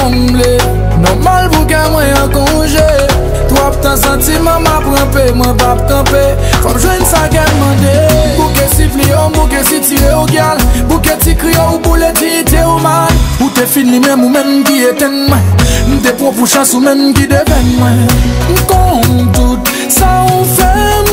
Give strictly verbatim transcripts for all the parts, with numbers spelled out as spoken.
Konble, nòmal pou kè mwen an konje. Twòp tan santiman m ap ranpe, mwen p ap kanpe. Fò m jwenn sa kè m mande. Bouke sipli yo, m bouke sitire w gyal. Bouke ti kri yo, ou boule diyite w mal. Ou te fin li menm, ou menm ki etenn mwen. M te pran pou chans, ou menm ki devenn mwen. M konn tout sa ou fè m.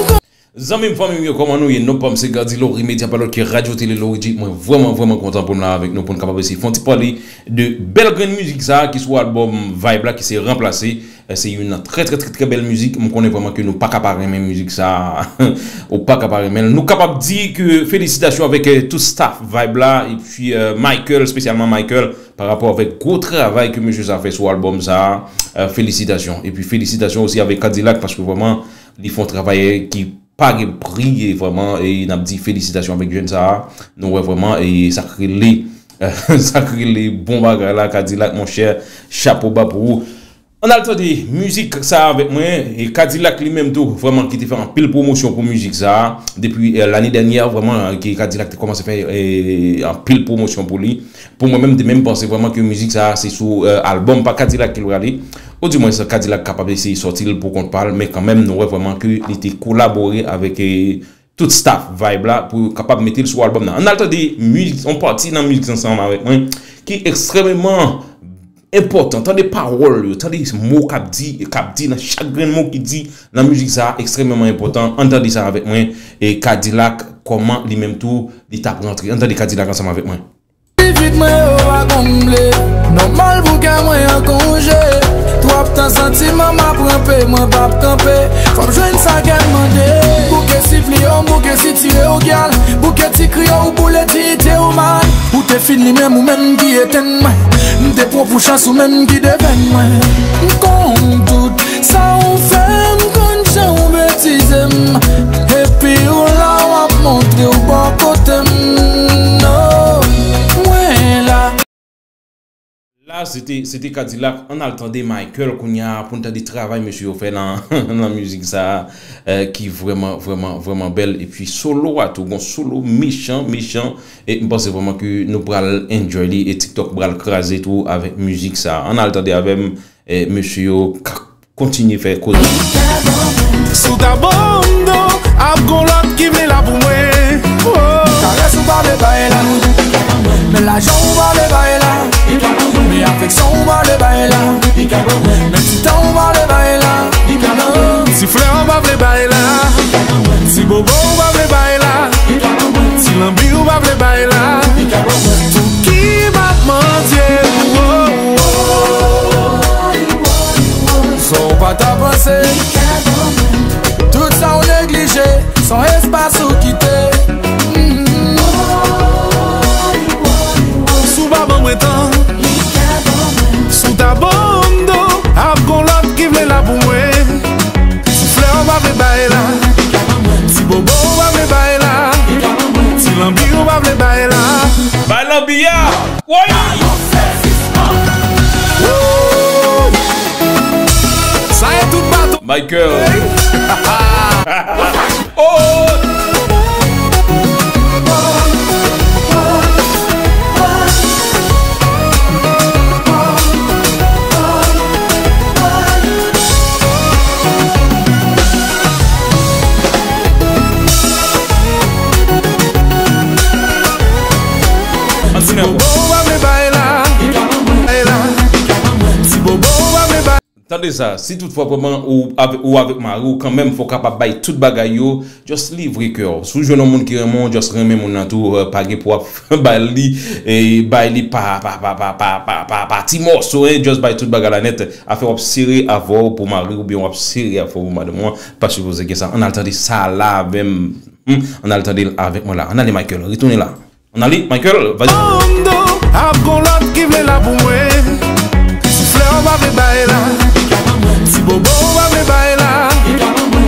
Zanmi m, fanmi m yo, kòman nou ye? Non pa m se Gady Lori Media, pa lòt ke Radyo Tele Lori J. Mwen vrèman, vrèman kontan pou m la avèk nou, pou n kapab eseye fè yon ti pale de bèl grenn mizik sa a ki sou albòm Vibe la, ki se Ranplase. Eh, se youn nan trè, trè, trè, trè bèl mizik. M konnen vrèman ke nou pa ka pa renmen mizik sa a. Ou pa ka pa renmen l. Nou kapab di ke felisitasyon avèk, eh, tout staff Vibe la, epi, eh, Michael, espesyalman Michael, pa rapò avèk gwo travay ke mesye sa a fè sou albòm sa a. Eh, felisitasyon. Epi felisitasyon osi avèk K-Dilak, paske vrèman, li fè yon travay ki pa gen pri, e vrèman, e n ap di felisitasyon avèk jèn sa a. Nou wè vrèman, e sa k rele, sa k rele bon bagay la, K-Dilak, monchè, chapo ba pou ou. Ann al tande mizik sa a avèk mwen, e K-Dilak li menm tou, vrèman, ki te fè anpil pwomosyon pou mizik sa a. Depi, eh, lane dènyè, vrèman, ke K-Dilak te kòmanse fè, eh, anpil pwomosyon pou li. Pou mwen menm, m te menm panse vrèman ke mizik sa a se sou, eh, albòm pa K-Dilak ke l prale. Oudimwens, K-Dilak kapab eseye sòti l pou kont pa l, men kanmenm, nou wè vrèman ke li te kolabore avèk, eh, tout staff Vibe la pou kapab mete l sou albòm nan. Ann al tande mizik, yon pati nan mizik ansanm avèk mwen, ki ekstrèmeman enpòtan. Tande pawòl yo, tande mo k ap di, k ap di nan chak grenn mo ki di nan mizik sa a, ekstrèmeman enpòtan. Ann tande sa avèk mwen, e K-Dilak, kòman li menm tou, li t ap rantre. Ann tande K-Dilak ansanm avèk mwen. Limit mwen yo pa konble. Nòmal pou kè mwen an konje. Twòp tan santiman m ap ranpe, mwen p ap kanpe. Fò m jwenn sa kè m mande. Bouke sipli yo, m bouke sitire w gyal. Bouke ti kri yo, ou boule diyite w mal. Ou te fin li menm, ou menm ki etenn mwen. M te pran pou chans, ou menm ki devenn mwen. M konn tout sa ou fè, m konn jan ou betize m. Epi ou la w ap montre w bò kote m. Oh, mwen la. La, se te, se te K-Dilak. Ann al tande Michael kounye a pou n tande travay mesye yo fè nan, nan mizik sa a, eh, ki vrèman, vrèman, vrèman bèl. Epi solo a tou, gon solo mechan, mechan. E m panse vrèman ke nou pral enjoy li e TikTok pral kraze tou avèk mizik sa a. Ann al tande avè m, eh, mesye yo k ap kontinye fè koze. Si w ta ban m do, ap gon lòt ki vle la pou mwen. Oh. Karès ou pa vle bay la. Men lajan ou pa vle bay la. Men afeksyon ou pa vle bay la. Men ti tan ou pa vle bay la. Ti flè ou pa vle bay la. Ti bobo ou pa vle bay la. Ti lanbi ou pa vle bay la. Pouki m ap mandye ou, oh, oh. Sa w pa ta panse. Tout sa w neglije, se yon espas ou kite. Mm. Si w pa ban mwen tan, si w ta ban m do, ap gon lòt ki vle la pou mwen. Ti flè w pa vle bay la. Ti bobo w pa vle bay la. Ti lanbi w pa vle bay la. Bay lanbi a. Woy! Woo! Sa e tout bato. Michael. Oh! Ti bobo w pa vle bay la. Bay la. Ti bobo w pa vle bay. Tande sa, si toutfwa vrèman ou avè-, ou avèk mari w, kanmenm fò w kapab bay tout bagay yo, just livre kè w. Si w jwenn yon moun ki renmen w, just renmen moun nan tou, eh, pa gen pou w ap bay li, e bay li pa, pa, pa ti mòso, en, just bay tout bagay la nèt. Afè w ap sere avè w pou mari w, oubyen w ap sere avè w pou madanm ou an, pa sipoze gen sa. Ann al tande sa la avè m. Hmm? Ann al tande l avèk mwen la. Ann ale, Michael, retounen la. Ann ale, Michael, vas-y. Ap gon lòt ki vle la pou mwen. Ti flè w pa vle bay la. Ti bobo w pa vle bay la.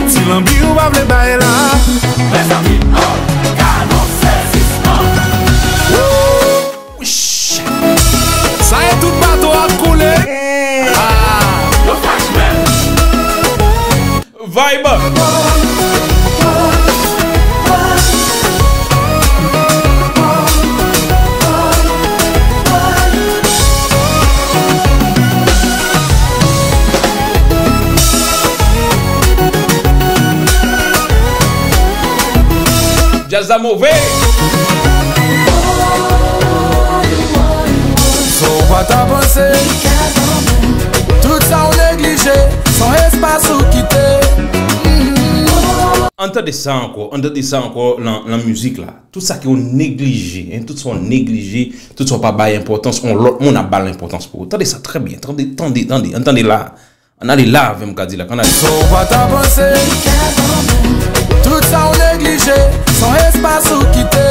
Ti lanbi w pa vle bay la. Mezanmi, oh, gad yon sezisman. Wouch! Sa e tout bato ap koule. Ah. Yo fache menm. Vibe. Sa move! Sa w pa ta panse, tout sa w neglije, s on espas ou kite. Ann tande sa ankò, ann tande sa ankò nan, nan mizik la. Tout sa ke w neglije, en, tout sa w neglije, tout sa w pa bay enpòtans, on lòt moun ap ba l enpòtans pou ou. Tande sa trè byen, tande, tande, tande, ann tande la. Ann ale la avè m, Kadilak, ann ale. Sa w pa ta panse, tout sa w neglije, s on espas ou kite.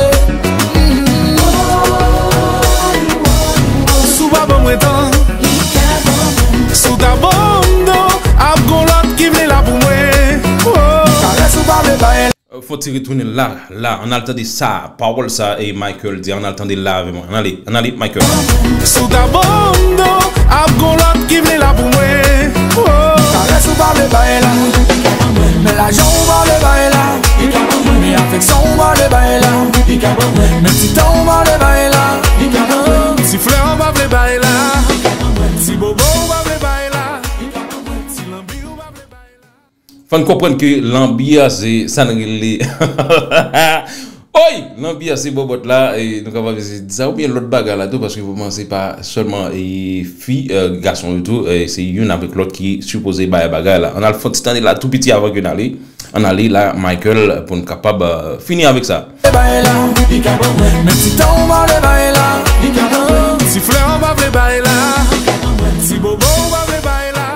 Si w pa ban mwen tan, si w ta ban m do, ap gon lòt ki vle la pou mwen. Oh. Karès ou pa vle bay. Fò ti retounen la, la, ann al tande sa, pawòl sa e Michael di, ann al tande la avè mwen, ann ale, ann ale, Michael. Si w ta ban m do, ap gon lòt ki vle la pou mwen. Oh. Karès ou pa vle bay la, men lajan ou pa vle bay la, men afeksyon ou pa vle bay la, men ti tan ou pa vle bay la, ti flè ou pa vle bay la, ti bobo ou pa vle bay la, ti lanbi ou pa vle bay la. Fò n konprann ke lanbi a se sa n rele. Oy! Lanbi a se bòbòt la, e nou kapab di sa, oubyen lòt bagay la tou, paske vrèman se pa sèlman, e, fi, e, gason yo tou, e, se youn avèk lòt ki sipoze bay bagay la. Ann al fè yon ti tande la tou piti avan ke n ale. Ann ale la, Michael, pou n kapab, e, fini avèk sa. Bay la, men ti tan ou pa vle bay la, ti flè ou pa vle bay la, ti bobo ou pa vle bay la,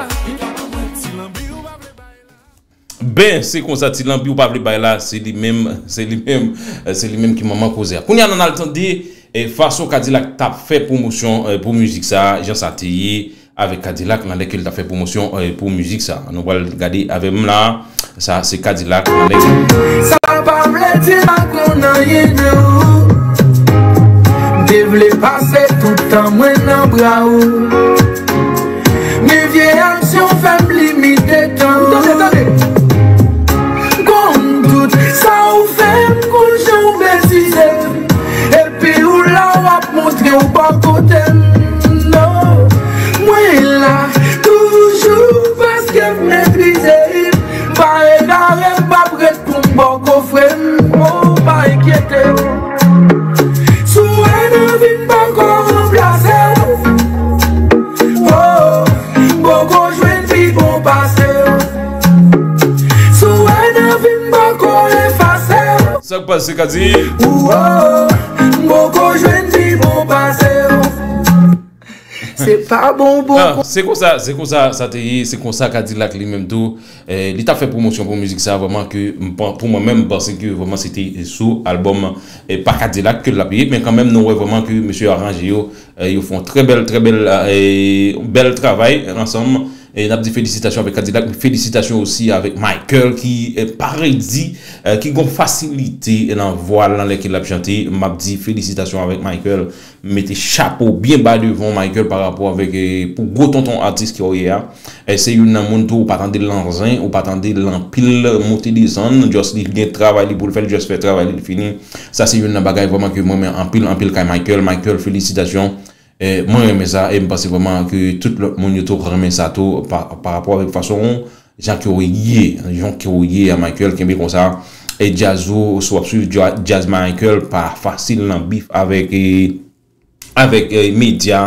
ti lanbi ou pa vle bay la. Ben, se konsa, ti lanbi ou pa vle bay la, se li menm, se li menm, e, se li menm ki manman koze a. Kounye a, n al tande, e, fason Kadilak t ap fè pwomosyon, e, pou mizik sa, jan sa te ye avèk Kadilak, nan lè ke l t ap fè pwomosyon, e, pou mizik sa. Nou pral gade avè m la, sa se Kadilak, nan lè ke Sa pa vle di pa konn anyen de ou. M te vle pase tout tan mwen nan bra ou. Men vye aksyon fè m limite tan. Tande, tande. Konn tout sa ou fè m, konn jan ou betize m. Epi ou la w ap montre w bò kote m. Non, mwen la toujou paske m metrize. M pa egare, m p ap ret pou m bò kofre m. Oh, pa enkyete w. Si w wè nan vi m poko ranplase w. Oh, m poko jwenn pi bon pase w. Si w wè nan vi m poko efase w. Sa k pase, Kadi? Ou, oh, m poko jwenn pi bon pase w. Se pa bon, bon. Ah, se konsa, se konsa sa te ye, se konsa Kadilak li menm tou, eh, li t ap fè pwomosyon pou mizik sa, vrèman ke m pa, pou mwen menm, m panse ke vrèman se te sou albòm, eh, pa Kadilak ke l ap ye, men kanmenm nou wè vrèman ke mesye yo aranje yo, eh, yo fè yon trè bèl, trè bèl, eh, bèl travay ansanm. E n ap di felisitasyon avèk Kadilak, felisitasyon osi avèk Michael ki, eh, pa redi, eh, ki gon fasilite nan vwa l nan lè ke l ap chante. M ap di felisitasyon avèk Michael. M mete chapo byen ba devan w, Michael, pa rapò avèk, eh, pou gwo tonton atis ke w ye a. Eh, se youn nan moun tou, ou pa tande l nan zen, ou pa tande l nan pil moute desann, just li gen travay li pou l fè, l just fè travay li, l fini. Sa se youn nan bagay vrèman ke mwen renmen anpil, anpil kay Michael. Michael, felisitasyon. Eh, mwen renmen sa, e m panse vrèman ke tout lòt moun yo tou renmen sa tou, pa, pa rapò avèk fason, jan ke w ye, jan ke w ye a, Michael, kenbe konsa. E djaz ou, si w ap swiv dja-, djaz Michael, pa fasil nan bif avèk, eh, avèk, eh, medya,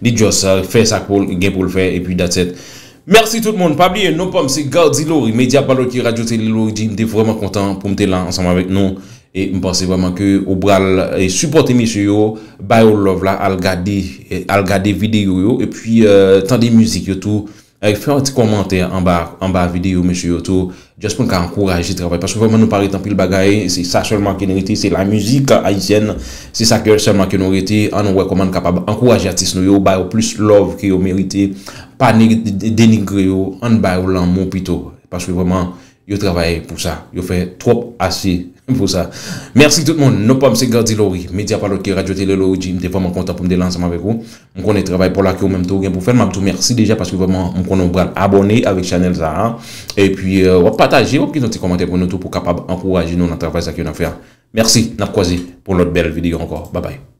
li just, eh, fè sa pou l gen pou l fè, epi that's it. Mèsi tout moun. Pa bliye, non pa m se Gardy Laurie, medya pa lòt ke Radyo Tele Laurie J. M te vrèman kontan pou m te la ansanm avèk nou. E m panse vrèman ke ou pral, eh, sipòte mesye yo, ba yo love la, al gade, eh, al gade videyo yo, epi, eh, tande mizik yo tou. Eh, fè yon ti kòmantè anba, anba videyo mesye yo tou. Just pou n ka ankouraje travay. Paske vrèman nou pa ret anpil bagay. Se sa sèlman ke nou rete. Se la mizik ayisyèn. Se sa ke sèlman ke nou rete. Ann wè kòman n kapab ankouraje atis nou yo. Ba yo plis love ke yo merite. Pa ne-, de-, denigre yo. Ann ba yo lanmou pito. Paske vrèman, yo travay pou sa. Yo fè twòp ase pou sa. Mèsi tout moun. Non pa m se Gardy Laurie. Medya pa lòt ke Radyo Tele Laurie J. M te vrèman kontan pou m te la ansanm avèk ou. M konnen travay pa w la ke ou menm tou ou gen pou fè l. M ap di w mèsi deja paske vrèman m konnen w pral abòne avèk chanèl sa a. Epi, eh, w ap pataje, w ap kite yon ti kòmantè pou nou tou pou kapab ankouraje nou nan travay sa ke n ap fè a. Mèsi, n ap kwaze pou lòt bèl videyo ankò. Babay.